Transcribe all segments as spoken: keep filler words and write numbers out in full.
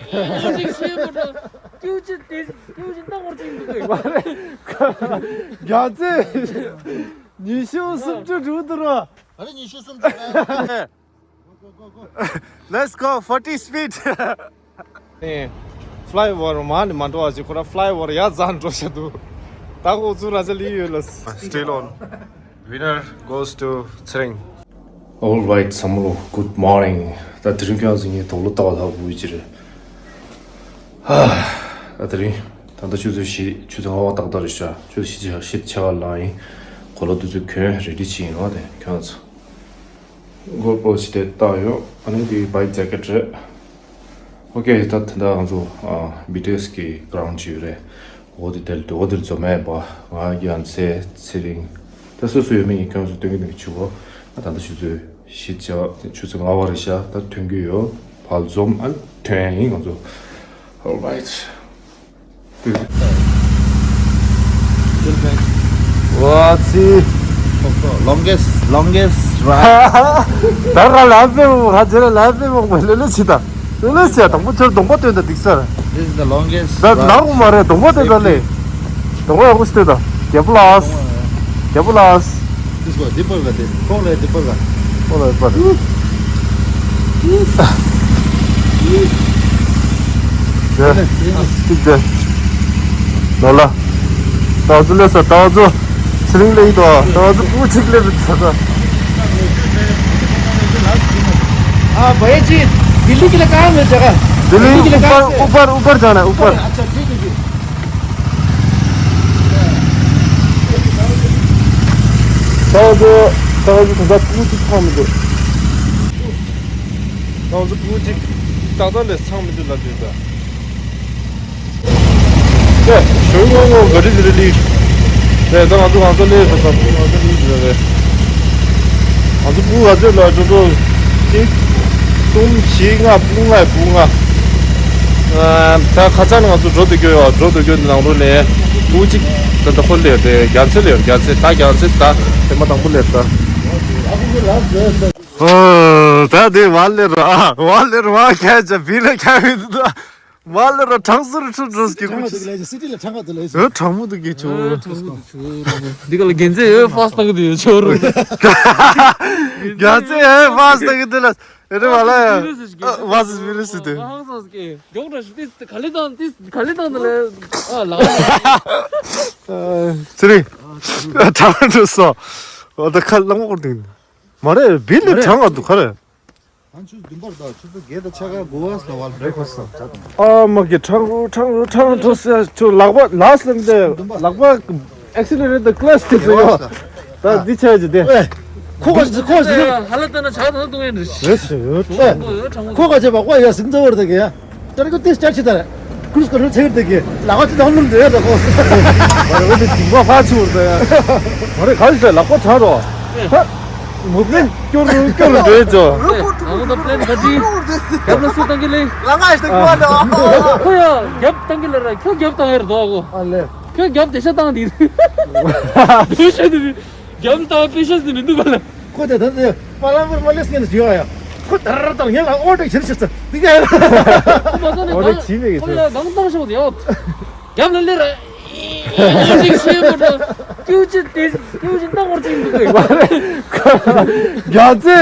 ཅིག་ཤེས་པ་འདྲ། ཀྱུ་ཅི་དེ་ཀྱུ་ཅི་ཏག་བར་ཅིག་འདུག་གི། རྒྱ་ཚད་ཉི་ཤུ་སུམ་ཅུ་འགྲོ་འདུག་ར། ཨ་རེ་ཉི་ཤུ་སུམ་ཅུ། Let's go forty speed. ནས་ཕ་ལའི་ཨོ་ཝར་མ་ནི་མ་འགྲོ་བ་ཞིག་ཁོ་ར་ཕ་ལའི་ཨོ་ཝར་ཡ་རྫ་འགྲོ་ཤ་འདུག་ད་ཁོ་ཚུ་ར་ཅ་ལི་ཡོད་ལ། Still on. Winner goes to Tsering. All right, ཚང་མ་ལོ་good morning. ད་དེ་རིང་ཁྱོད་ཚོ་ངའི་དོགས་ལོ་ལྟ་བ་ལྷག་པོ་ཅི་རེད། ད་དེ་རིང་ད་ལྟ་ཆུ་ཚོད་བཞི་ཆུ་ཚོད་ལྔ་པ་ཏག་ཏག་རེད་ཤག་ཆུ་ཚོད་བཞི་ཆ་བཞི་ཆ་བ་ལངས་ཡིན། གོ་ལ་དུས་ཚོད་གྱོན་རེ་ཌི་བྱས་ཡིན་རོགས་དེ་ཁྱོད་ཚོ། གོ་པོ་ཞིག་དེ་བཏགས་ཡོད། ཨ་ནི་དེ་བའི་ཇེ་ཀེ་ཊི་རེད། ཨོ་ཀེ། ད་ད་ལྟ་ང་ཚོ་ཨ་བི་ཊི་ཨེ་སི་གི་གྷི་རའུན་ཌི་ཅིག་ཡོད་རེད། འོ་དེ་དེར་འོ་དེར་འཛོམས་མེད་པ། ང་རྒྱ་མཚོ་ཚེ་རིང་། ད་སོ་སོ་ཡོད་མེད་ཡིན་ཁྱོད་ཚོ་སྟོན་གྱི་འདུག་ཆུ་བོ། ད་ད་ལྟ་ཆུ་ཚོད་བཞི་ཆ་ཆུ་ཚོད་ལྔ་པ་རེད་ཤག་ད་ཐོན་གྱི་ཡོད། བལ་འཛོམས་ཨ་ཐོན་ཡིན་ང་ཚོ། All right. What's it? Longest, longest ride. ད་ག་ལ་བེ་མོ་ཧ་ཅེ་ལ་ལ་བེ་མོ་མ་ལེ་ལེ་ཆི་ད། ལེ་ལེ་ཆི་ད་དང་པོ་ཆར་གདོང་པ་སྟོན་ད་འདིག་སར། This is the longest ད་ride. ནག་མ་རེད་གདོང་པ་སྟོན་ད་ལེ། གདོང་པ་ཡག་པོ་སྟོན་ད། རྒྱལ་པོ་ལགས། རྒྱལ་པོ་ལགས། This one, deeper got it. ཁོག་ལས་deeper ལ། ཁོག་ལས་deeper། གཅིག་དེ། ལོ་ལ། ཏོག་ཙུ་ལས་ས་ཏོག་ཙུ། ཚེ་རིང་ལས་ཡིན་ཏོ་ཏོག་ཙུ་བུ་གཅིག་ལས་རུ་ཚ་ཚ། हाँ भैया जी, दिल्ली के लिए कहाँ में जगह? दिल्ली दिल्ली के लिए कहाँ ऊपर से? ऊपर ऊपर जाना है ऊपर। अच्छा ठीक है जी। ཏོག་ཙུ་ཏོག་ཙུ་ད་ལྟ་བུ་གཅིག་ཚང་མི་འདུག་ཏོག་ཙུ་བུ་གཅིག་ཏག་ཏག་ལས་ཚང་མི་འདུག་ལབ་དུས་ད། ཀྱེ། ཞོལ་ངོ་ངོ་ག་རི་དེ་རི་ལི། རེད་ད་ང་ཚོ་ང་ཚོ་ལས་ད་ད་བུ་ང་ཚོ་ལི་དེ་རེད། ང་ཚོ་བུ་ག་ཚོད་ལ་འགྲོ་འགྲོ། གཅིག་གསུམ་བཞི་ལྔ་བུ་ལྔ་བུ་ལྔ། ཨ། ད་ཁ་སང་ང་ཚོ་འགྲོ་འདོད་སྐྱོ་ཡོད་འགྲོ་འདོད་སྐྱོ་ནང་རུ་ནས་བུ་གཅིག་ད་ད་ཧོ་ལེ་དེ་རྒྱ་ཚེ་ལེ་རྒྱ་ཚེ་ད་རྒྱ་ཚེ་ད་དེ་མ་དང་པོ་ལེ་ད། ཨོ། ད་དེ་བ་ལེ་ར་ཨ་བ་ལེ་ར་བ་ཁྱད་ཅག་བི་ལ་ཁྱད་མི་འདུག་ད་བ་ལེ་ར་གྲང་ཟུར་ཁྲུ་འགྲོ་སྐྱེ་དགོས་ཆུ། སི་ཊི་ལ་གྲང་ག་དུ་ལ་ཡོད། གྲང་མོ་འདུག་གི་ཆུ། འདི་ག་ལ་རྒྱན་ཚེ་ཡོད་ཕ་སི་བཏང་གི་འདུག་ཡོད་ཆོ་རུ། རྒྱ་ཚེ་ཡོད་ཕ་སི་བཏང་གི་འདུག་ལ་ཨེ་རེ་བ་ལ་ཡ་བ་སི་བི་རི་སི་དེ། ཧང་སོ་སི་ཀེ་མགྱོགས་འགྲོ་ཞིག་ཏིས་ག་ལེ་དང་ཏིས་ག་ལེ་དང་ལ་ཨ་ལ། ཚེ་རིང་། གྲང་འགྲོ་སོ། འོ་ད་ཁ་ལག་མོ་སྐོར་འདུག་མ་རེད་བི་ལི་མ་རེད། གྲང་ག་འདུག་ག་རེད། ང་ཆུ་བདུན་པར་དང་ཆུ་ཚོད་བརྒྱད་དང་ཕྱེད་ཀ་དགུ་པ་ཟ་བར་བྷི་རེག་ཕ་སི་ཊི་ཟ་དང་། ཨ་མ་གི་ཁྲང་རུ་ཁྲང་རུ་ཁྲང་ཁྲོ་སེ་ཆུ་ལག་པ་ལག་སེམས་ཏེ་ལག་པ་ཨེག་སི་ལེ་རེ་ཊར་ཀི་ལ་ཆི་ཏེ་ཟེར་ཡོད། ད་འདི་ཆ་ཅི་ཏེ། ཁོ་ག་ཁོ་ཟེར་ཧ་ལ་ཏེ་ན་ཆ་ད་ཏུང་ཡན་རེ་ཤི། རེ་ཤི་ཡོད། ཁོ་ག་ཅེ་བ་ཁོ་ཡ་སིང་ཚ་བར་ཏེ་གི་ཡ། ད་རེ་ཁོ་ཏེ་ཅར་ཆི་ད་རེ། ཀུ་རུས་ཀ་རུ་ཚེ་གི་ཏེ་གི་ལག་པ་ཅི་དང་ལུམ་ཏེ་ཡ་ད་ཁོ། ཨ་རེ་ཁོ་ཏེ་ཅིང་བ་ཕ་ཆུ་བར་ཏེ་ཡ། ཨ་རེ་ག་ཟེར་ལག་པ་ཆ་རོ། ཧ། མོ་པླེན་སྐྱོར་རུ་སྐྱོར་རུ་འགྲོ་ཡོད་ཅོ། ཨ་ནི་ད་པླེན་ག་ཅི། རྒྱབ་ལ་སུ་བཏང་གི་ལེ། ལ་ང་ཞིག་ཏུ་ཨ་ཁོ་ཡ་རྒྱབ་བཏང་གི་ལ་ར་ཁྱོད་རྒྱབ་བཏང་ཡར་འདུག་ཨ་ཁོ། ཨ་ལེ། ཁྱོད་རྒྱབ་དེ་ཤ་བཏང་དེ། དེ་ཤ་དེ་རྒྱབ་བཏང་པེ་ཤ་དེ་མི་འདུག་ག་ལ། ཁོ་དེ་ད་དེ་པ་ལ་མར་མ་ལེ་སི་ངན་ཞིག་ཡོད་ཡ། ཁོ་ད་ར་ད་ངན་ལ་ཨོ་ཏེ་ཁྱེར་ཤི་ས་དེ་ག་ཡ། ཁོ་མ་ཟ་ནས་ཨོ་ཏེ་གང་ཁྱི་མེད་གི་ཁོ་ཡ་གང་བཏང་ཤོག་དེ་ཡ། རྒྱབ་ལ་ལེ་ར། ཅིག་ཤེས་པ་འདྲ། ཀྱུ་ཅི་དེ་ཀྱུ་ཅི་ལྟ་བར་ཅིག་འདུག་གི། རྒྱ་ཚེ།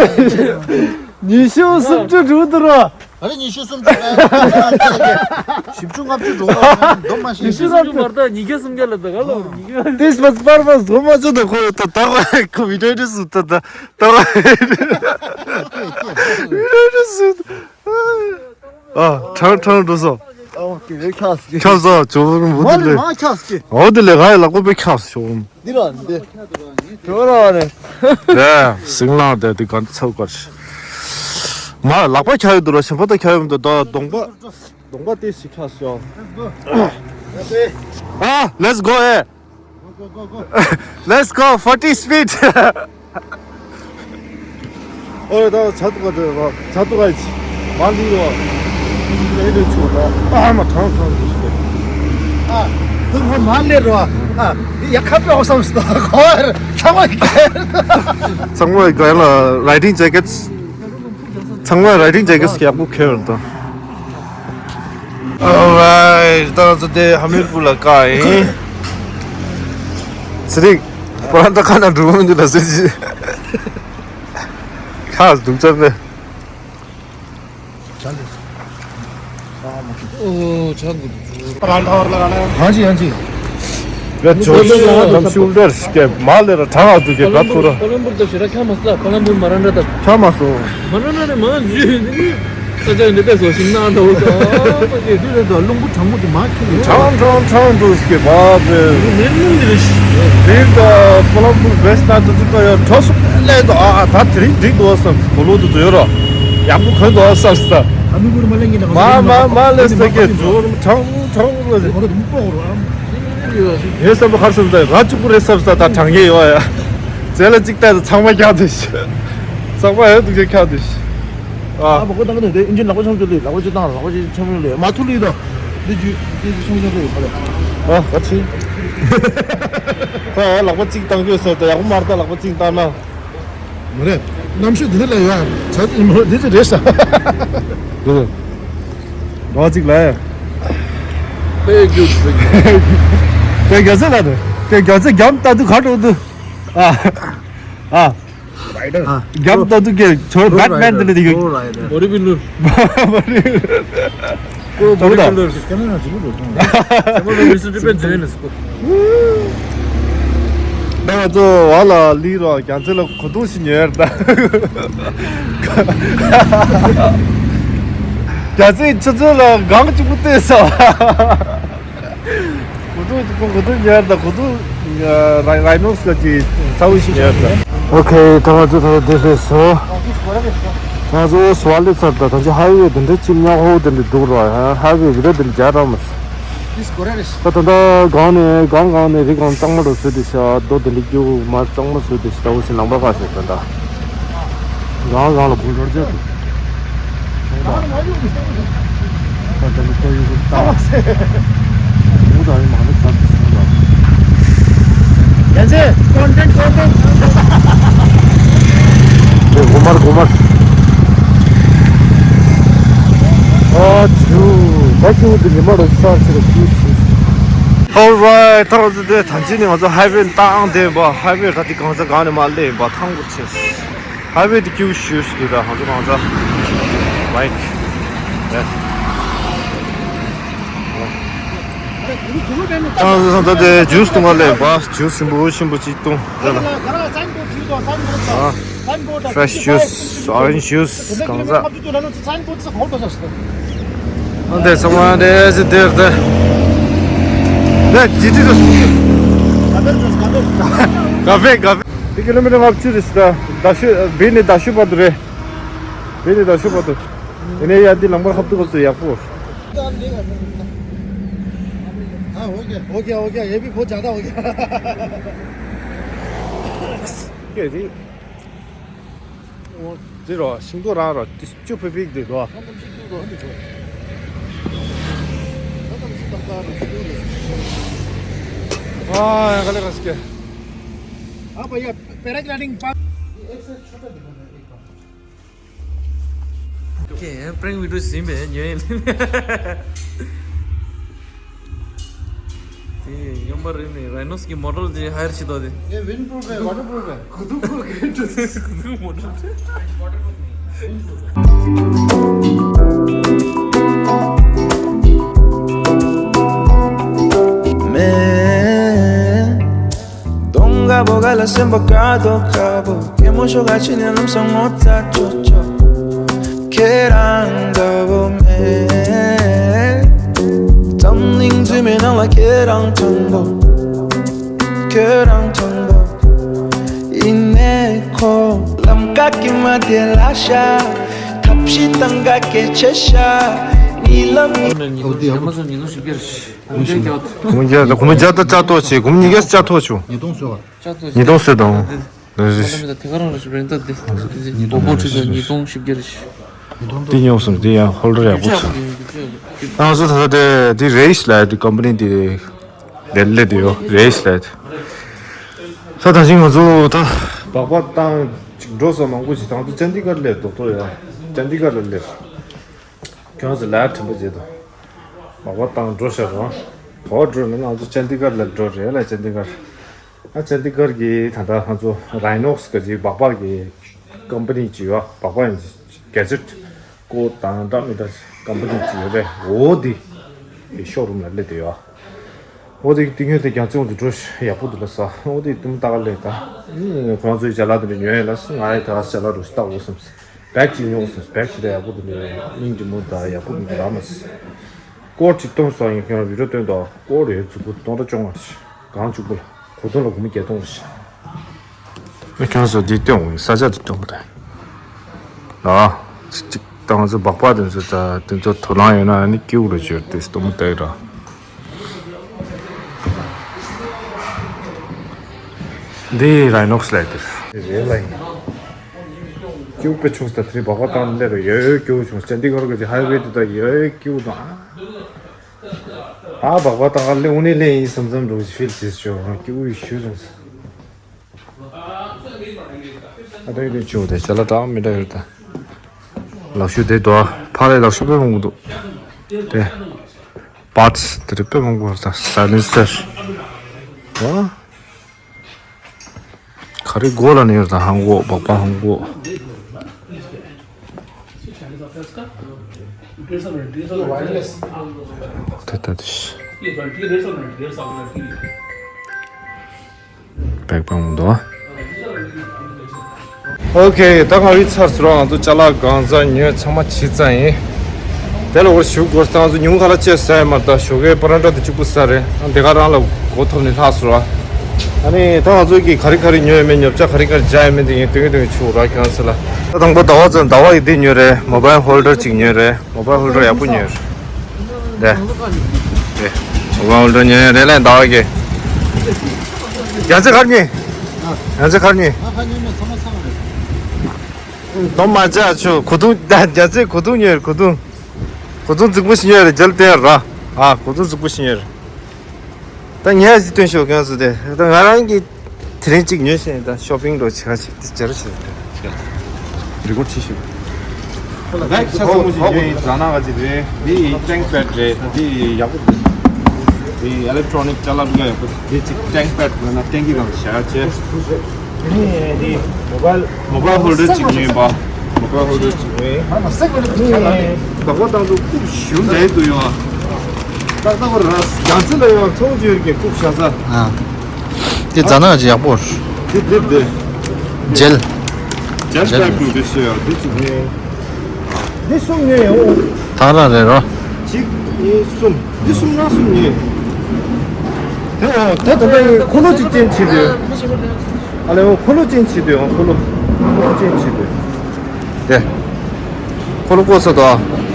ཉི་ཤུ་སུམ་ཅུ་འགྲོ་འདུག་ར། ཨ་རེ་ཉི་ཤུ་སུམ་ཅུ། བཞི་བཅུ་ལྔ་བཅུ་འགྲོ་བ་འདོམ་མ་ཤེས། ཉི་ཤུ་སུམ་ཅུ་མར་ད་ཉིས་བརྒྱ་སུམ་བརྒྱ་ལ་ད་ག་ལོ་ཉིས་བརྒྱ། ཏིས་མ་པར་མ་འགོ་མ་ཆོད་ད་ཁོ་ད་ད་ཁོ་བི་ཌིའོ་འདི་སུ་ད་ད་ད་བི་ཌིའོ་འདི་སུ། ཨ། ཁྲང་ཁྲང་འགྲོ་སོང་། ཨོ་ཀེ། ཁྱགས་ཀྱི། ཁྱགས་སོང་། ཇོ་བོ་རུ་མུ་མ་ཏི་ལེ། ལེ་མ་ཁྱགས་ཀྱི། ཨོ་ཏི་ལེ་ག་ཡི་ལག་པ་པའི་ཁྱགས་ཞོག་འདི་ར་འདི། ཇོ་ར་རེ། ལེ་སིང་ལང་དེ་དེ་ག་འདི་ཚོ་གར་ཞིག་མ་ལག་པ་ཁྱགས་ཡོད་དུ་ར་ཞིམ་པོ་ད་ཁྱགས་ཡོད་མི་འདུག་ད་གདོང་པ། གདོང་པ་དེ་ཞིག་ཁྱགས་ཞོག་ཨ། Let's go ཨེ། Let's go forty speed. ཨོ་ད་ཆ་ཏུ་ག་དེ་རོ་ཆ་ཏུ་ག་ཡི་མ་ལི་རོ། ཨེ་དེ་ཆུ་རོ་ཨ་མ་ཐང་ཐང་དུ་ཞིག་ཨ་དུ་ཧོ་མ་ལེ་རོ་ཨ་ཡ་ཁ་པེ་ཨོ་སམ་སྟ་ཁོ་ཚང་མ་གི་ཚང་མ་ག་ལ་riding jackets ཚང་མ་riding jackets ཡག་པོ་ཁྱེར་འདུག Alright, ད་ང་ཚོ་དེ་ཧ་མིར་པུར་ལ་བཀག་ཡིན། ཚེ་རིང་། པོ་ལན་ད་ཁ་ན་འགྲོ་མི་འདུག་ལ་ཟེར་གྱི། ཁ་སྡུག་ཅག་པས། हाँ जी, हाँ जी। वे जोश से हम शोल्डर्स के माल ले रहा था, तू के बात करो। पलमपुर तो शिरा क्या मसला? पलमपुर मरण रहता। क्या मसला? मरण रहने मान जी। सजा ने तो सोचिंग ना दो तो। ये तो लुंगु ठंगु तो मार के। ठाम ठाम ठाम तो उसके बाद। मेरे मुंह दिस। फिर तो पलमपुर बेस्ट ना तो तू तो यार ठोस ले तो आ था थ्री डी दो सब खोलो तो तो यार। या को खो दो सब सा। हमीपुर मलेंगे ना। मा मा मा ले सके जोर ठाम ठाम ले। ये सब हर सब राजपुर ये सब सा था ठंगे यो या। चले चिकता तो छामा क्या दिस। छामा है तुझे क्या दिस। ཨ། ཨ་མ་གོ་ད་ག་ནས་དེ་ཨིན་ཇི་ལག་པ་ཆང་ཆུ་ལི་ལག་པ་ཅི་བཏང་ལག་པ་ཅི་ཆང་ཆུ་ལི་མ་ཐུ་ལི་དང་། འདི་ཇུ་འདི་ཆང་ཆུ་ལི་ག་རེ། ཨ་ག་ཚི། ད་ལག་པ་གཅིག་བཏང་གི་ཟེར་ད་ཡག་པོ་མ་རེད། ད་ལག་པ་གཅིག་བཏང་ན། མ་རེད། གནམ་གཤིས་འདི་འདྲ་ལ་ཡ་ཆ་འདི་ཅི་རེད་ཤག་འདི་རེད། ལོ་གཅིག་ལ་ཡ། དེ་རྒྱུ་དེ་རྒྱ་ཚ་ལ་རེད། དེ་རྒྱ་ཚ་རྒྱམ་ལྟ་དུས་ག་འགྲོ་འདུག་ཨ་ཨ། རྒྱབ་ཏུ་ཏུ་ཀེ་ཆོ་བེ་ཊི་མེན་དེ་འདྲ་དེ་ཡོད། བོ་ཌི་བི་ལྡར། བོ་ཌི་བི་ལྡར། ད་ང་ཚོ་བ་ལ་ལི་རོ་རྒྱ་ཚེ་ལ་གོ་དུང་ཞིག་ཉོས་ཡར་ད། རྒྱ་ཚེ་ཆུ་ཚོད་ལ་གང་གཅིག་པུ་བལྟས་སོ། གོ་དུང་གོ་དུང་ཉར་དང་གོ་དུང་རའི་རའི་ནོག་སི་ག་ཅི་ཚ་བོ་ཞིག་ཉར་དང་། ཨོ་ཁེ། ད་ང་ཚོ་ད་ལྟ་འདི་སླེབས་སོང་། ང་ཚོ་སུ་བ་སླེབས་ཚར་དང་ད་ཅི་ཧའི་ཝེ་དེ་འདྲ་ཅི་ཉག་ཧོ་དེ་འདྲ་འདུག་ར། ཧའི་ཝེ་གི་ར་དེ་འདྲ་རྒྱག་ར་མ་སོང་། ད་ད་ལྟ་གང་ནས་གང་གང་ནས་རི་གང་གཙང་མ་རུ་བཟོས་ཏེ་ཤ་རྡོ་དེ་འདྲ་སྐྱུག་མ་གཙང་མ་བཟོས་ཏེ་ཤ་ད་འུ་སི་ལང་པ་ཁ་ཤས་ད་ད། གང་གང་ལ་བུ་རོར་བྱེད་དུ། ད་ལྟ་ནི་ཏོ་ཡུ་གུ་ཏང་བ་སེ། མུ་ད་ཡི་མ་ནི་ཚར་དུ་སོང་ད། ཡན་ཚེ་ཀོན་ཊེན་ཀོན་ཊེན། དེ་གོ་མར་གོ་མར། ཨ་ཆུ། ད་ཆུ་དེ་ཉི་མ་རུ་ས་ཆེ་རུ་ཆུ་ཆུ། Alright, ད་རང་ཚོ་དེ་ད་ཅི་ནས་ང་ཚོ་ཧའི་ཝེ་བཏང་དེ་བ་ཧའི་ཝེ་ག་དེ་གང་ས་གང་ནས་མ་སླེབས་པ་ཐང་པོར་ཆེ། ཧའི་ཝེ་དེ་སྐྱིད་པོ་ཞེ་པོ་ཞིག་འདུག་ད་ཧང་ཚོ་གང་ཚ་བའིག་ཡ། ད་ད་དེ་ཇུས་དུ་མ་སླེབས་པ་ཇུས་ཞིམ་པོ་ཞིམ་པོ་ཅིག་བཏུང་རེད་ལ། ཨ། Fresh juice, orange juice གང་ཚ། ཨ་འདས་ཚང་མ་འདས་ཟེར་འདིར་འདི། འདི་ཇི་ཏི་དུ། ཀ་ཕེ་ཀ་ཕེ། འདི་ཀི་ལོ་མི་ཊར་ལྔ་བཅུ་རེད་ཟེར་ད། རྡ་ཤོད་བི་ནས་རྡ་ཤོད་བར་དུ་རེད། བི་ནས་རྡ་ཤོད་བར་དུ། དེ་ནས་ཡར་འདི་ལམ་ཁ་ཧབ་ཏུ་ཧབ་ཏུ་ཡག་པོ། हाँ, हो गया, हो गया, हो गया, ये भी बहुत ज़्यादा हो गया। ཀྱེ་རེད། འོ། འདི་རོ་ཤིང་ཏོག་རང་རོ་ཏི་ཅུ་ཕི་ཕིག་འདི་རོ། ཨ་ཡ་ག་ལེ་ག་སྐྱེ། हाँ भैया, पैराग्लाइडिंग पार्क। ཁྱེད་པྲེང་བི་ཌིའོ་ཟིན་པས་ཉོས་ཡིན། དེ་ཡོང་པ་རེད་ནི་རའི་ནོག་སི་གི་མོ་ཊར་དེ་ཧ་ཡར་བྱེད་དོ་དེ། ये विंड प्रूफ है, वाटर प्रूफ है। कुदुम को के कुदुम मोटर। मैं दोंगा बोगा ला सिम्बा कादो काबो के मोशो गाची ने लम संगो ता चो चो। ཁྱེད་རང་འདྲ་བོ་མེད། འཛམ་གླིང་འཛུལ་མེད་ནང་ལ་ཁྱེད་རང་མཐོན་པོ། ཁྱེད་རང་མཐོན་པོ། ཡིན་ནའི་ཁོ་ལམ་ཀ་གི་མ་དེ་ལ་ཤ། ཐབས་ཤེས་དང་ག་གེ་ཆེ་ཤ། ཉི་ལམ་ཉི་ཨོ་དེ་ཡག་པོ། ཉི་ལོ་བཞི་བརྒྱ་རེད། གོང་མ་བརྒྱ་དང་གོང་མ་བརྒྱ་དང་བཅའ་ཐོ་བྱེད། གོང་མ་ཉིས་བརྒྱ་བཅའ་ཐོ་བྱུང་། ཉིས་སྟོང་སོ། ཉིས་སྟོང་སོ་དང་། ལ་མི་ད་དེ་ག་རང་རེད་ཤི་བྲན་ད་དེ་ཨོ་པོ་ཁྲི་ད་ཉིས་སྟོང་བཞི་བརྒྱ་རེད་ཤི། དེ་ཉོ་སོང་དེ་ཡང་ཧོལ་ཌར་ཡག་པོ་ཚོ། ང་ཚོ་ད་ལྟ་དེ་དེ་རེས་ལ་དེ་ཀམ་པ་ནི་དེ་ལས་ལས་དེ་ཡོད་རེས་ལ་དེ། ད་ད་ཅིང་ང་ཚོ་ད་སྦག་སྦག་བཏང་ཅིག་འགྲོ་ས་མང་པོ་ཞིག་དང་དུ་ཅན་དི་གར་སླེབས་རྡོག་ཐོ་ཡ་ཅན་དི་གར་ལ་སླེབས། ཁྱོད་ཚོ་ལ་དྲན་པ་བྱེད་དོ། སྦག་སྦག་བཏང་འགྲོ་ཤག་རོ། ག་པར་འགྲོ་ན་ང་ཚོ་ཅན་དི་གར་ལ་འགྲོ་རེད་ལ། ཅན་དི་གར། ཨ་ཅན་དི་གར་གྱི་ད་ལྟ་ང་ཚོ་རའི་ནོག་སི་ག་ཅིག་སྦག་སྦག་གི་ཀམ་པ་ནི་ཅིག་ཡོད། སྦག་སྦག་ཡིན། གེ་ཇེཊ་ཀོ་དང་འདྲ་མི་འདྲ་ཀམ་པ་ནི་ཅིག་ཡོད་རེད། འོ་དེ་ཤོ་རུམ་ལ་སླེབས་བསྡད་ཡོད། འོ་དེ་དེ་ཉོས་ཏེ་རྒྱ་མཚོ་ཚོ་འགྲོ་ཤག་ཡག་པོ་འདུག་ལ་ཟ། འོ་དེ་དུམ་ལྟ་ག་ལས་ད། ཁོང་ཚོའི་ཅ་ལག་དེ་འདྲ་ཉོས་ཡོད་ལ་ཟ། ང་ཡི་ད་ཅ་ལག་རུ་ལྟ་འོ་བསམ་ཟ། བེག་ཅིག་ཉོ་འོ་བསམ་ཟ། བེག་ཅིག་ད་ཡག་པོ་འདུག་ལ། སྙིང་རྗེ་མོ་ད་ཡག་པོ་འདུག་ལ་མ་ཟ། སྐོར་ཅིག་སྟོན་སོང་། ཡིན་ཁྱོད་བི་ཌིའོ་སྟོན་དོ། སྐོར་རེད། མཛུབ་གུ་སྟོང་ཕྲག་བཅོ་ལྔ་རེད། གང་བཅུ་དགུ་ལ། གོ་ཐུང་ལ་སྒོར་མོ་བརྒྱད་སྟོང་རེད། ཨ་ཁྱོད་ཚོ་འདི་སྟོན་འོང་། ས་ཆ་འདི་སྟོན་འོང་། ཨ་ཅིག་ད་ང་ཚོ་སྦག་སྦག་དེ་ཚོ་ད་དེ་ཚོ་དོ་སྣང་ཡོད་ན་ནི་ཀེའུ་རུ་བཅོས་ཏེ་སྟོན་མོ་བལྟས་ར། འདི་རའི་ནོག་སི་ལ་དེ་རེད་ལ་ཡིན། ཀེའུ་དཔེ་ཆུང་ས། ད་དེ་རིང་སྦག་སྦག་བཏང་ལེ་རུ་ཡོད་ཡོད་ཀེའུ་ཆུང་ས། ཅན་དི་གར་གི་ཧའི་ཝེ་དེ་ད་ཡོད་ཡོད་ཀེའུ་དང་། ཨ་སྦག་སྦག་བཏང་ག་ལེ་འུ་ནི་ལེ་ཡིན་བསམ་བསམ་འགྲོ་ཕིལ་བྱེད་ཆོག་ཀེའུ་ཡི་ཤུལ་རིང་ས། ཨ་ད་ཡོད་ཆུ་དེ་ཅ་ལག་འདྲ་མི་འདྲ་ཡོད་ད། ལག་ཤུ་དེ་དོ། ཕ་རེ་ལག་ཤུ་དཔེ་མང་པོ་འདུག་དེ་པར་ཊི་སི་དེ་རེད། དཔེ་མང་པོ་ད། སའི་ལེན་སར། ཨ། ག་རེ་གོ་ལ་ནི་ཡོད་ད། ཧང་གོ། སྦག་སྦག་ཧང་གོ། དེ་ད་དེ་ཤི། བེག་པང་མོ་འདུག་ཨོ་ཁེ། ད་ང་བི་ཚར་སོང་ར། ང་ཚོ་ཅ་ལག་གང་ཟག་ཉོས་ཚང་མ་བྱས་ཚར་ཡིན། དེ་ལ་འོར་ཞུ་དགོས། ད་ང་ཚོ་ཉུང་ཁ་ལ་ཅེ་ཟ་ཡ་མ་རེད། ད་ཞོགས་ཀའི་པ་རན་ཏྲ་དེ་གཅིག་པུ་ཟ་རེད། ཨ་དེ་ག་རང་ལ་གོ་ཐོབ་ནས་ལྷག་སོང་ར། ཨ་ནི་ད་ང་ཚོ་གི་ག་རེ་ག་རེ་ཉོས་ཡོད་མེད། ཉོ་ཆ་ག་རེ་ག་རེ་བྱ་ཡོད་མེད་དེ་ངས་སྟོན་གི་སྟོན་གི་ཆུག་ར། ཁྱོད་ཚོ་ལ་ད་དང་པོ་ཟླ་བ་ཚོ་ཟླ་བ་ཡི་དེ་ཉོས་རེད། མོ་བལ་ཧོལ་ཌར་གཅིག་ཉོས་རེད། མོ་བལ་ཧོལ་ཌར་ཡག་པོ་ཉོས་རེད། དེ། དེ། མོ་བལ་ཧོལ་ཌར་ཉོས་རེད་ལས་ཟླ་བ་གི། རྒྱ་ཚད་གར་ཉེ། རྒྱ་ཚད་གར་ཉེ། དོ་མ་བྱ་ཆུ་གོ་ཐུང་། རྒྱ་ཚད་གོ་ཐུང་ཉོས་རེད། གོ་ཐུང་། གོ་ཐུང་རྫིག་པོ་ཞིག་ཉོས་རེད། རྒྱལ་བསྟན་ར། ཨ་གོ་ཐུང་རྫིག་པོ་ཞིག་ཉོས་རེད། ད་ངས་ཟིག་སྟོན་ཤོག་ཁྱོད་ཚོ་དེ། ད་ང་རང་གི་དེ་རིང་གཅིག་ཉོས་ཤེས། ད་ཤོ་པིང་འགྲོ་བྱེད་ཁ་ཅིག་དེ་བྱེད་རོགས་བྱེད། རི་ཀོར་ཌི་བྱེད་ཤོག་ད་ཆ་ཚང་མ་ཞིག་ཉོས་ཡིན། ཛ་ན་ག་ཅིག་རེད། འདི་ཡི་ཊེང་པེཌ་རེད། ད་འདི་ཡག་པོ་འདུག་འདི་ཨི་ལེག་ཊོ་ནིག་ཅ་ལག་འདི་ཡག་པོ་འདུག་འདི་གཅིག་ཊེང་པེཌ་ལབ་ན་ཊེང་ཀི་སྒང་བཞག་བྱས། འདི་མོ་བལ་མོ་བལ་ཧོལ་ཌར་གཅིག་ཉོས་པ། མོ་བལ་ཧོལ་ཌར་གཅིག་ཉོས། ད་གོ་དང་དུ་རྐུབ་ཞུ་འདྲེ་དུ་ཡོང་། ཏག་ཏག་ར་ཡང་ཚོགས་ཅིག་ཡོད་ཀྱི་རྐུབ་བཞག་ས། ཨ། དེ་ཛ་ན་ཅིག་ཡག་པོ། དེ་དེ་དེ། ཇེལ། ཇེལ་ཇེལ་ཊའིབ་ཀྱི་དེ་ཤེས་ཡ་དེ་གཅིག་ནས། འདི་གསུམ་ནས་ཡོང་། ཐང་རང་རེད་རོ། གཅིག་གཉིས་གསུམ། འདི་གསུམ་ན་གསུམ་ནས། དེ་འོ་དེ་ད་ལྟ་ཡི་འཁོར་ལོ་གཅིག་ཅན་བྱེད་དུས། ཨ་ལེ་འོ་འཁོར་ལོ་ཅན་བྱེད་དུས། འོ་འཁོར་ལོ་འཁོར་ལོ་ཅན་བྱེད་དུས། དེ། འཁོར་ལོ་བཀོལ་ས་དང་།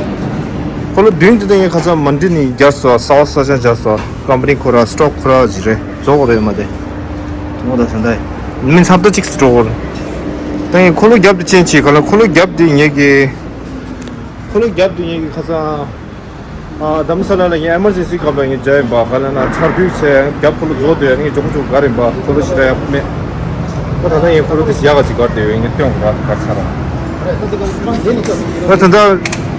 འཁོར་ལོ་བདུན་དེ་ད་ངས་ཁ་སང་མན་ཌི་ནས་རྒྱབ་སོ། གསར་པ་གསར་རྐྱང་རྒྱབ་སོ། ཀམ་པ་ནི་ཁོ་ར་སི་ཊོག་ཁོ་ར་ཅིག་རེད། རྫོགས་རེད་མ་དེ། ངོ་ད་ད་ད། མི་ཚབ་ཏུ་གཅིག་སི་ཊོག་རེད། ད་ངས་འཁོར་ལོ་རྒྱབ་དེ་ཅན་བྱེད་ག་ལ། འཁོར་ལོ་རྒྱབ་དེ་ངས་ཀྱི། འཁོར་ལོ་རྒྱབ་དེ་ངས་ཀྱི་ཁ་སང་། ཨ་དྷ་རམ་ས་ལ་ལ་ངས་ཨེ་མར་ཇེན་སི་སྐབས་ལ་ངས་བྱས་ཡིན་པ། ག་ལ་ན་ཆར་དུས་ཚེ་རྒྱབ་འཁོར་ལོ་རྫོགས་དུས་ངས་ཇོག་ཇོག་ག་རིམ་པ་འཁོར་ལོ་ཞེ་དྲག་ཡག་པོ་མེད། ད་ད་ལྟ་ངས་འཁོར་ལོ་དེ་ཡག་ག་ཅིག་གར་དེ་ཡོད། ངས་སྟོན་ག་གར་ཚར་ར། ད་ད་ད།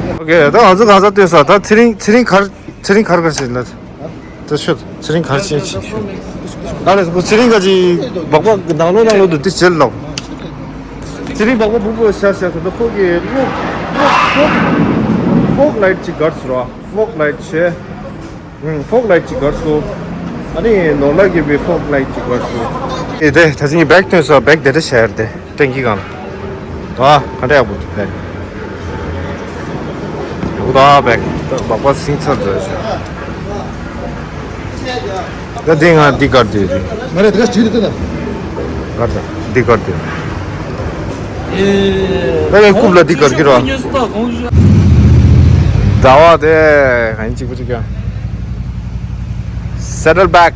ཨོ་ཁེ། ད་ང་ཚོ་གང་ས་སྟོན་ས། ད་ཚེ་རིང་ཚེ་རིང་གར་ཚེ་རིང་གར་གར་ཞིག་ལ། ད་ཤོད། ཚེ་རིང་གར་ཕྱིན་ཕྱིན་ཤོད། ཨ་ལེ་ཁོ་ཚེ་རིང་ག་ཅིག་སྦག་སྦག་གི་ནང་ལོགས་ནང་ལོགས་དུ་དེ་བྱེད་ལོག་ཚེ་རིང་སྦག་སྦག་སྦུག་སྦུག་ཤ་ཤ་ད་ལྟ་ཁོ་གི་ལོག་ལོག་ཕོག་ཕོག་ལའིཊ་ཅིག་གར་སོང་ར། ཕོག་ལའིཊ་བྱས། ཨུམ་ཕོག་ལའིཊ་ཅིག་གར་སོང་། ཨ་ནི་ནོར་ལ་གི་བི་ཕོག་ལའིཊ་ཅིག་གར་སོང་། ཨེ་དེ་ད་ཚིག་ངའི་བེག་ཐོན་སོང་། བེག་དེ་འདྲ་བྱས་ར་དེ། ཊེང་ཀི་སྒང་། ཨ་ག་འདྲ་ཡག་པོ་འདུག་བེག་ཡག་པོ་འདུག་ཨ། བེག་ད་སྦག་སྦག་ཟིན་ཚར་འདུག་ཨ། ད་འདི་ང་འདི་གར་དུ་ཡོད་རེད། མ་རེད། དེ་ག་ཅིག་རེད་དེ་ན། གར་དུ་འདི་གར་དུ་ཡོད། ད་ངས་རྐུབ་ལ་འདི་གར་གྱི་རོ། ཟླ་བ་དེ་ག་ཡིན་གཅིག་པུ་གཅིག་ཀྱང་། Saddleback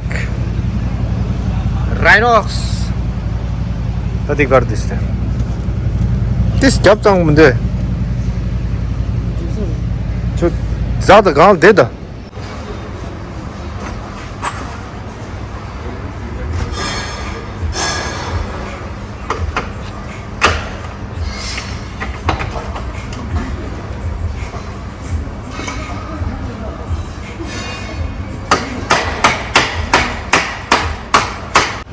Rhinox། ད་འདི་གར་དུ་སྟེ། ཏིས་རྒྱབ་ཙང་མི་འདོད། ཁྱོད་ཛ་ད་གང་བསྡད་ད།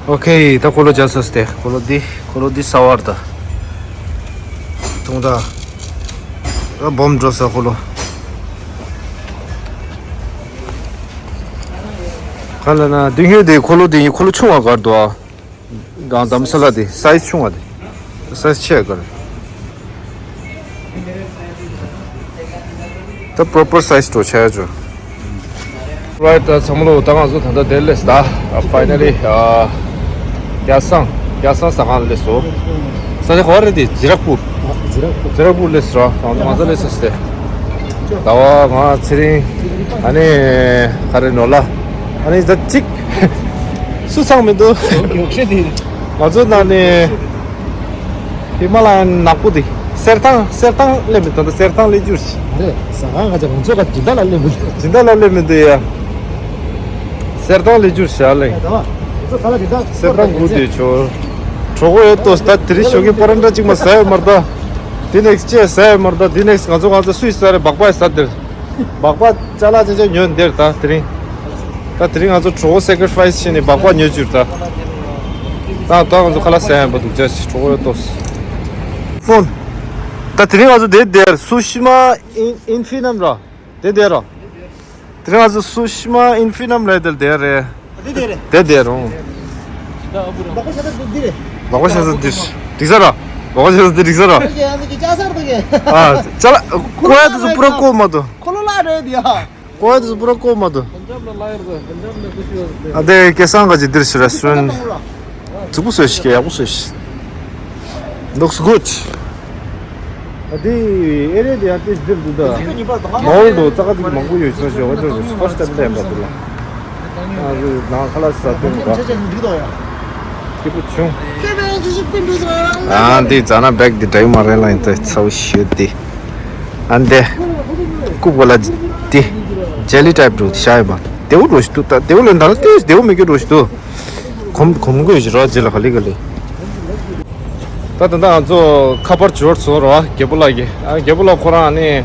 ཨོ་ཁེ། ད་འཁོར་ལོ་རྒྱག་ས་སྟེ། འཁོར་ལོ་འདི། འཁོར་ལོ་འདི་ས་བར་ད། དུང་ད། ཨ་སྦོམ་འགྲོ་ས་འཁོར་ལོ། ག་ལ་ན་དུང་ཧེ་དེ་འཁོར་ལོ་དེ་ཡིན། འཁོར་ལོ་ཆུང་བ་གར་འདུག་ཨ། གང་དམ་ས་ལ་དེ་སའི་ཛི་ཆུང་བ་དེ། སའི་ཛི་ཆེ་གར། ད་པོ་རོ་པར་སའི་ཛི་འགྲོ་ཆ་ཡ་ཅོ། རའིཊ། ད་ཚང་མ་ལོ། ད་ང་ཚོ་ད་ལྟ་དེར་སླེབས་ད། ཕའི་ནལ་ལི། ཨ། རྒྱལ་བཟང་། རྒྱལ་བཟང་ཟ་ཁང་སླེབས་སོང་། ས་ཆ་ག་བ་རེད་དེ། ཛི་རག་པུར། ཛི་རག་པུར། ཛི་རག་པུར་སླེབས་སོང་། ང་ཚོ་ང་ཚོ་སླེབས་ས་སྟེ། ཟླ་བ། ང་། ཚེ་རིང་། ཨ་ནི། ག་རེ། ནོར་ལྷ། ཨ་ནི་ད་གཅིག་སུ་ཚང་མི་འདུག་ང་ཚོ་ནང་ནས་ཧི་མ་ལ་ཡན་ནག་པོ་དེ། གསེར་ཐང་། གསེར་ཐང་སླེབས་མི་འདུག་ད་གསེར་ཐང་སླེབས་རྒྱུ་རེད། ཟ་ཁང་ག་ཅག་ང་ཚོ་ག་སྦྱིན་བདག་ལ་སླེབས་མི་འདུག་སྦྱིན་བདག་ལ་སླེབས་མི་འདུག་ཡ། གསེར་ཐང་སླེབས་རྒྱུ་རེད་ལེ། ད་བ། ང་ཚོ་ག་ལ་སྦྱིན་བདག་གསེར་ཐང་སྒུག་བསྡད་ཆོག་གྲོད་ཁོག་ཡོད་ཏོ། ད་དེ་རིང་ཞོགས་ཀས་པ་རན་ཊ་གཅིག་མ་ཟ་ཡོད་མ་རེད་ད། དེ་ནེག་སི་ཊི་ཅི་ཟ་ཡོད་མ་རེད་ད། དེ་ནེག་སི་ཊི་ང་ཚོ་ང་ཚོ་སུས་ཟ་རེད། སྦག་སྦག་ཟ་དེར། སྦག་སྦག་ཅ་ལག་ཅན་ཅན་ཉོས་འདིར་ད་དེ་རིང་། ད་དེ་རིང་ང་ཚོ་གྲོད་ཁོག་སེ་ཀི་རི་ཕའི་སི་བྱས་ནས་སྦག་སྦག་ཉོས་བཅུག་ད། ད་ད་ང་ཚོ་ཁ་ལག་ཟ་ཡ་ཡིན་པ་འདུག་ཅག་གྲོད་ཁོག་ཡོད་ཏོ། ཕོན། ད་དེ་རིང་ང་ཚོ་དེ་དེར་སུ་ཤི་མ་ཨིན་ཨིན་ཕི་ནམ་ར། དེ་དེར་ར། དེ་རིང་ང་ཚོ་སུ་ཤི་མ་ཨིན་ཕི་ནམ་ལ་དེར་དེར་རེད། དེ་དེ་རེད། དེ་དེར་རུང་། ལག་པ་ཤ་ཚ་འདི་རེད། ལག་པ་ཤ་ཚ་འདི་རེད། འགྲིག་ས་ར། ལག་པ་ཤ་ཚ་འདི་འགྲིག་ས་ར། ཨ། ཅ་ལག་ཀོ་ཡ་དུ་སུ་པུ་ར་ཀོ་མ་དུ། ཁོ་ལོ་ལ་རེད་ཡ། ཀོ་ཡ་དུ་སུ་པུ་ར་ཀོ་མ་དུ། ཨ་དེ་སྐལ་བཟང་ག་ཅི་འདིར་ཞིག་རེ་སོན། རྫིག་པོ་བཟོས་ཤིག་ཡག་པོ་བཟོས་ཤིག Looks good. ཨ་དེ་ཨེ་རེ་དེ་ཡང་ཏེ་འདིར་འདུག་ད། མོལ་དུ་ཙག་ཙིག་མང་པོ་ཡོད་ཤོག་ཞོག་ཨ་ཅོ་ཕར་སི་ཊེབ་ལེན་པ་དུ་ལ། ཨ་རུ་ནང་ཁ་ལག་ཟ་དོན་ག་སྐྱིད་པོ་བྱུང་། ཨ་འདི་ཛ་ན་བེག་འདི་འདྲ་མ་རེད་ལ་ཡིན་ད་ཚ་བོ་ཞུ་དེ། ཨ་འདི་ཀུ་བ་ལ་འདི་ཇེ་ལི་ཊའིབ་འདྲ་བོ་ཤ་ཡོད་པ་དེ་བོ་འགྲོ་ཞིག་འདུག་ད་དེ་བོ་ལ་འདྲ་ལ་ཏེ་དེ་བོ་མི་སྐྱོ་འགྲོ་ཞིག་འདུག་གོམ་གོམ་གོས་ཞིག་རོགས་རྗེས་ལ་ག་ལི་ག་ལི། ད་ད་ད་ང་ཚོ་ཁ་པར་འབྱོར་སོང་རོ། རྒྱལ་པོ་ལགས་ཀྱིས། ཨ་རྒྱལ་པོ་ལགས་ཁོ་རང་ནི་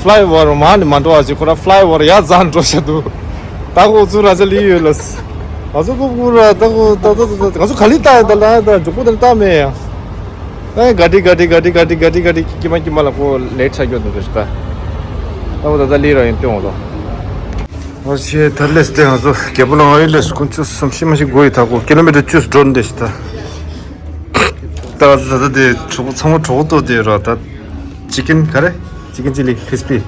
ཕ་ལའི་ཨོ་ཝར་མ་ནི་མ་འགྲོ་བ་ཞིག་ཁོ་རང་ཕ་ལའི་ཨོ་ཝར་ཡར་འཛེགས་འགྲོ་བཞག་འདུག་ད་ཁོ་ཚུར་ར་ཅ་ལི་ཡོད་ལ། ང་ཚོ་ཁོ་ཁོ་ར་ད་ཁོ་ད་ད་ད་ང་ཚོ་ག་ལི་ལྟ་ཡ་ད་ལ་ད་མགྱོགས་པོ་ད་ལྟ་མེད་ཡ། ཨེ་ག་དི་ག་དི་ག་དི་ག་དི་ག་དི་ག་དི་ཀྱི་མ་ཀྱི་མ་ལ་ཁོ་ལེ་ཊི་ཆགས་ཀྱོག་འདུག་ད་ད་ཁོ་ད་ད་ལི་ར་ཡིན་སྟོན་འོ་ལོ། ཨོ་ཤེ། ད་ལེས་ཏེ་ང་ཚོ་རྒྱལ་པོ་ལ་ང་ཡི་ལེས་ཀུན་ཆུ་སུམ་ཤི་མ་ཤི་དགོས་ཡི་ད་ཁོ་ཀི་ལོ་མི་ཊར་བཅུ་འགྲོ་འདི་ཤི་ད། ད་ད་ད་དེ་གྲོགས་པོ་ཚང་མ་གྲོགས་པོ་ཏོ་དེ་ར་ད། ཅི་ཀིན་ག་རེ། ཅི་ཀིན་ཅི་ལི་ཁི་རི་སི་པི།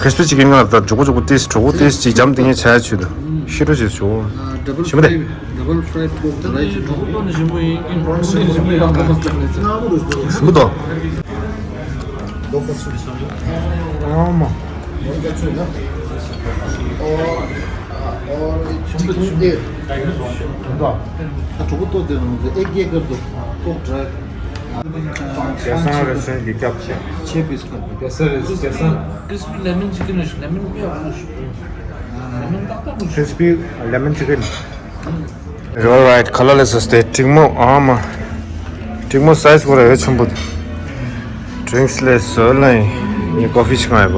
ཁི་རི་སི་པི་ཅི་ཀིན་ང་ད་མགྱོགས་པོ་མགྱོགས་པོ་ཏིས་གྲོགས་པོ་ཏིས་ཅིག་འཇམ་ཏིང་ངེ་ཆ་ཡ་ཆུ་ད། ཤི་རོ་ཞེས་ཆུ། ཞི་མ་དེ། སུ་མི་དོ། Crispy lemon chicken is lemon lemon ཏག་ཏག་Crispy lemon chicken. Alright, ཁ་ལག་ལས་སོ་སྟེ་ཀྲིག་མོ་ཨ་མ། ཀྲིག་མོ་སའི་ཛི་ཁོ་ར་ཡོད་ཆེན་པོ། Drinks ལས་སོ་ལ་ཡིན་ཀོ་ཕི་ཞིག་ང་ཡོད་པ།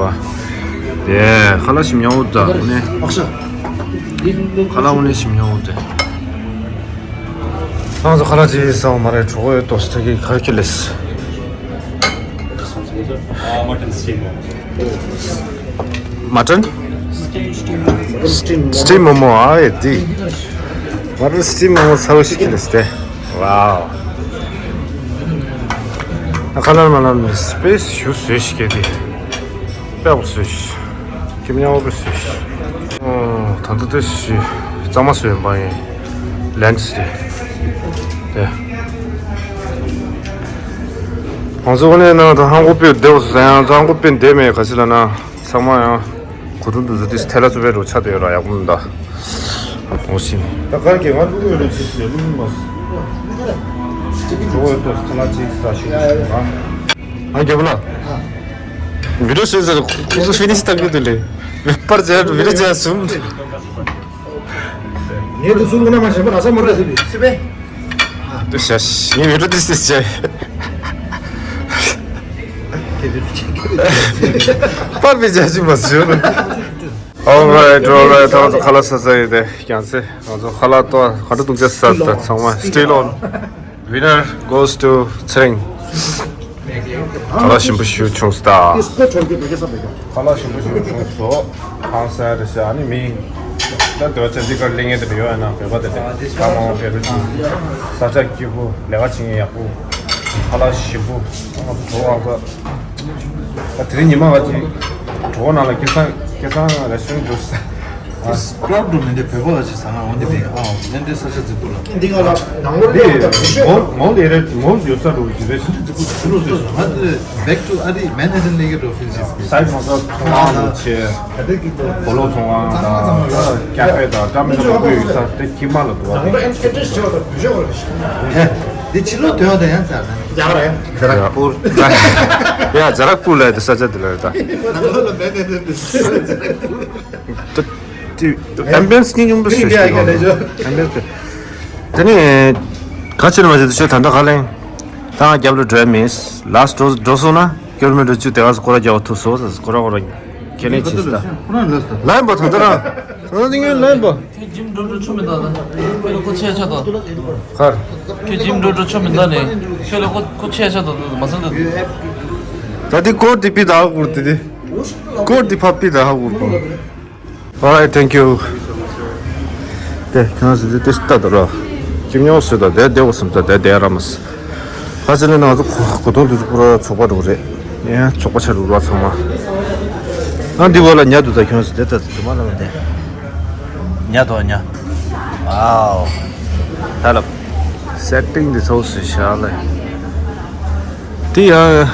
དེ་ཁ་ལག་ཞིམ་ཉམས་འོ་ད་འོ་ནས། ཁ་ལག་འོ་ནས་ཞིམ་ཉམས་འོ་དེ། ང་ཚོ་ཁ་ལག་ཅིག་ཟ་བ་མ་རེད་གྲོགས་པོ་ཡོད་དོ་སི་ཐ་གི་ག་རེ་ཁྱེར་ལེས། Mutton? Steam momo. ཨ་ཡེ་དེ། Mutton steam momo ཚ་བོ་ཞིག་ཁྱེར་ལེས་ཏེ། Wow. ཁ་ལག་མ་ལ་སི་པེ་སི་ཞུ་བཟོས་ཤིག་གེ་དེ། དཔེ་བཟོས་ཤིག་ཁྱིམ་ཉག་པོ་བཟོས་ཤིག་ཨོ། ད་ལྟ་དེ་ཞིག་གཙང་མ་བཟོས་ཡིན་པ་ཡིན། ལན་ཅི་དེ། དེ། ང་ཚོ་ཨོ་ནས་ན་ད་ཧང་གོ་པེ་བདེ་བོ་ཟ་ཡང་ཧང་གོ་པེ་བདེ་མེད་ག་ཅི་ལ་ན་ཚང་མ་ཡང་གོ་དོན་དུ་ཟ་དེ་ཐལ་ལ་ཚོ་བེ་རོ་ཆ་དེ་ཡོད་ར་ཡག་པོ་མི་འདའ། ཨོ་ཤི། ད་གར་གེ་ང་ལུག་ཡོད་རེད་ཅི་ཟེར་ལུག་མ་ཟེར། ཇོ་བོ་ཡོད་དོ་ཁ་ལག་ཅིག་ཟ་ཞུ་ཞུ་ང་། ཨ་རྒྱལ་པོ་ལགས། བི་ཌིའོ་བཟོས་ཟེར་ཁོ་ཚོ་ཕི་ནིཤ་བཏང་གི་འདུག་ལེ། པར་བྱས་བི་ཌིའོ་བྱས་སུམ། ངས་དེ་ཚུར་ལོག་ན་མ་བྱས་པ་ར་ས་མ་ར་ཟེར་བི་སི་པེ། དེ་ཤ་ཤ་ངས་བི་ཌིའོ་དེ་སེ་བྱས། པར་བི་བྱས་ཅི་མ་བཟོས་ན། Alright, alright. ད་ང་ཚོ་ཁ་ལག་ཟ་ས་ཡིན་ཏེ། ཡང་སེ་ང་ཚོ་ཁ་ལག་ཏོག་ག་འདྲ་འདུག་ཅེས་ཟ་ད་ཚང་མ་still on. Winner goes to ཚེ་རིང་། ཁ་ལག་ཞིམ་པོ་ཞིག་བྱུང་སོང་ད། ཁ་ལག་ཞིམ་པོ་ཞིག་བྱུང་སོང་། ཧང་སང་རེད་ཤག་ཨ་ནི་མི་ད་དེ་བ་ཅན་འདི་གར་གླེང་ངེས་དེ་ཡོད་ཡ་ན་བོད་པ་དེ་དེ་ད་མང་བོ་བོད་པ་ཅིག་ས་ཆ་སྐྱིད་པོ། ལས་ཀ་བྱེད་མཁན་ཡག་པོ། ཁ་ལག་ཞིམ་པོ། ང་ཚོ་གྲོགས་ཨང་ས། ད་དེ་རིང་ཉི་མ་ང་ཅིག་གྲོགས་ནང་ལ་སྐལ་བཟང་སྐལ་བཟང་restaurant འགྲོ་ས། Crowd འགྲོ་མི་འདི་བོད་པ་ལ་ཅིག་ཟ་ན་འོ་འདི་མི་ཨ་འོ་འདི་འདི་ས་ཆ་རྫིག་པོ་ལ། འདི་ང་ལ་ནང་ལོགས་འདི་ལ་ཡོད་པ་ངོ་ངོ་ལས་རེད། ངོ་ཡོད་ས་འགྲོ་གི་རེད། ཅིག་རྫིག་པོ་ཅིག་ལོ་ཟེར་ང་འདི་back to ཨ་རི་Manhattan ལས་ཀྱི་འགྲོ་ཕིན་ཅིག་སའི་མ་ས་ཚོང་ཁང་འགྲོ་ཆེ། གོ་ལོ་ཚོང་ཁང་དང་ཀ་ཧྥེ་དང་ཀྲ་མི་ལ་མ་ཡོད་ས་དེ་ཁྱི་མ་ལ་འདུག་བ། འདི་ཕྱི་ལོགས་དོན་དང་ཡང་ཚར་ན། ཛ་རག་པུར། ཡ་ཛ་རག་པུར་ལ་དེ་ས་ཆ་དེ་ལ་རེད་ད། ནང་ལོགས་ལ་མེད་ནས་དེ་འདི་ཛ་རག་པུར། ད་དེ་ཨེམ་བི་ཡན་སི་སྙིང་རྗེ་མོ་ཞིག་འདུག་ཨེམ་བི་ཡན་སི་དེ་ནི་ག་ཚོད་མ་བྱེད་དུ་ཤོད་ད་ལྟ་ག་ལེན། ད་རྒྱབ་ལ་འགྲོ་མིས་ལཱ་སི་འགྲོ་འགྲོ་སོང་ན་ཀི་ལོ་མི་ཊར་བཅུ་དེ་ག་སོ་སྐོར་ར་རྒྱག་པ་ཐུབ་སོང་། སྐོར་ར་སྐོར་ར་ཁས་ལེན་བྱེད་ཤི་ད། ལན་པ་ད་ལྟ་རང་ད་ལྟ་ངའི་ལན་པ། ཁྱོད་ཇིམ་འགྲོ་འགྲོ་ཆོ་མི་འདུག་ད། ཁྱོད་ལ་ཁོ་ཆེ་ཆ་དོ། གར། ཁྱོད་ཇིམ་འགྲོ་འགྲོ་ཆོ་མི་འདུག་ནི། ཁྱོད་ལ་ཁོ་ཁོ་ཆེ་ཆ་དོ་མ་སོང་ད། ད་དེ་སྐོར་དེ་པི་ད་ཧ་གུར་དེ་དེ། སྐོར་དེ་ཕ་པི་ད་ཧ་གུར་གོ། Alright, thank you. དེ་ཁྱོད་ཚོ་དེ་ལྟ་དུ་ར། ཁྱིམ་ཉོ་སུ་དང་དེ་བདེ་བོ་སུམ་ཚ་དེ་བདེ་ར་མ་སི། ཁ་ཆེ་ནས་ང་ཚོ་གོ་དོན་དུ་ཚོ་པུ་ར་ཚོགས་པ་འགྲོ་རེད། ཡང་ཚོགས་པ་ཆ་རུ་ར་ཚང་མ། ང་འདི་བ་ལ་ཉལ་དུ་ད་ཁྱོད་ཚོ་དེ་ལྟ་དུ་ཚོ་མ་ལ་མ་དེ། ཉལ་དུ་ཉལ། ཨའོ། ད་ལ། སེ་ཊིང་འདི་ཚོ་སུ་ཤ་ལ། དེ་ཡང་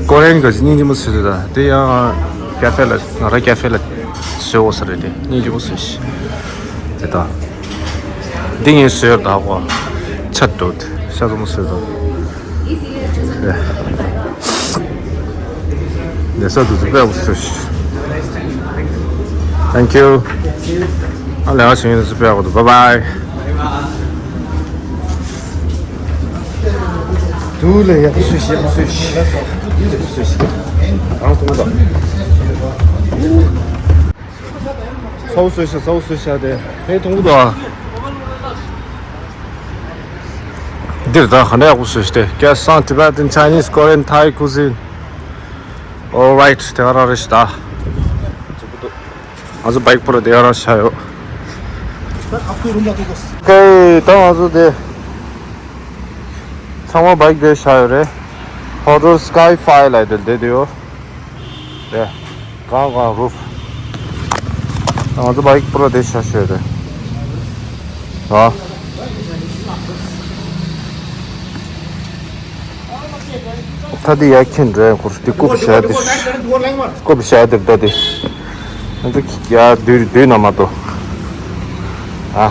ཀོ་རེན་གྱི་སྙིང་རྗེ་མོ་ཟེར་དུས་ད་དེ་ཡང་ཀ་ཧྥེ་ལ་ང་རང་ཀ་ཧྥེ་ལ་བཟོས་འོ་ས་རེད། དེ་སྙིང་རྗེ་མོ་ཟེར་ཤི་དེ་ད་འདི་ངས་བཟོས་ད་གོ་ཆད་འགྲོ་དེ་ཤ་ཚ་མོ་ཟེར་དུ་ལས་ས་དུ་དུ་པེ་བོ་ཟེར་ཤི། Thank you. ཨ་ལས་ང་ཞིང་ཡིན་དུ་པེ་བོ་དུ། Bye bye. དུ་ལ་ཡག་པོ་བཟོས་ཤིག་ཡག་པོ་བཟོས་ཤིག་ཡག་པོ་བཟོས་ཤིག་ཨང་ཐུང་དང་། ཚ་བོ་བཟོས་ཤིག་ཚ་བོ་བཟོས་ཤིག་དེ་ཧེ་ཐུང་དང་། འདིར་ད་ག་འདྲ་ཡག་པོ་བཟོས་ཤིག་དེ་Get some Tibetan Chinese Korean Thai cuisine. Alright, དེ་ག་རང་རེད་ཤི་ད། ང་ཚོ་བའིག་པུ་ར་དེ་ག་རང་ཤ་ཡོད། ཨོ་ཁེ། ད་ང་ཚོ་དེ་ཚང་མ་བའིག་དེ་ཤ་ཡོད་རེད། Hotel Skyfire ལ་དེ་དེ་དེ་ཡོད་རེད། གང་གང་རུབ། ང་ཚོ་བའིག་པུ་ར་དེ་ཤ་ཤ་ཡོད་རེད། ཨ། ད་འདི་ཡ་ཁྱེད་འདྲ་ཡང་ཁུར་འདི་རྐུབ་བཞག་འདི། རྐུབ་བཞག་འདིར་ད་འདི། ང་ཚོ་ཡ་དུས་དུས་ན་མ་གཏོགས། ཨ།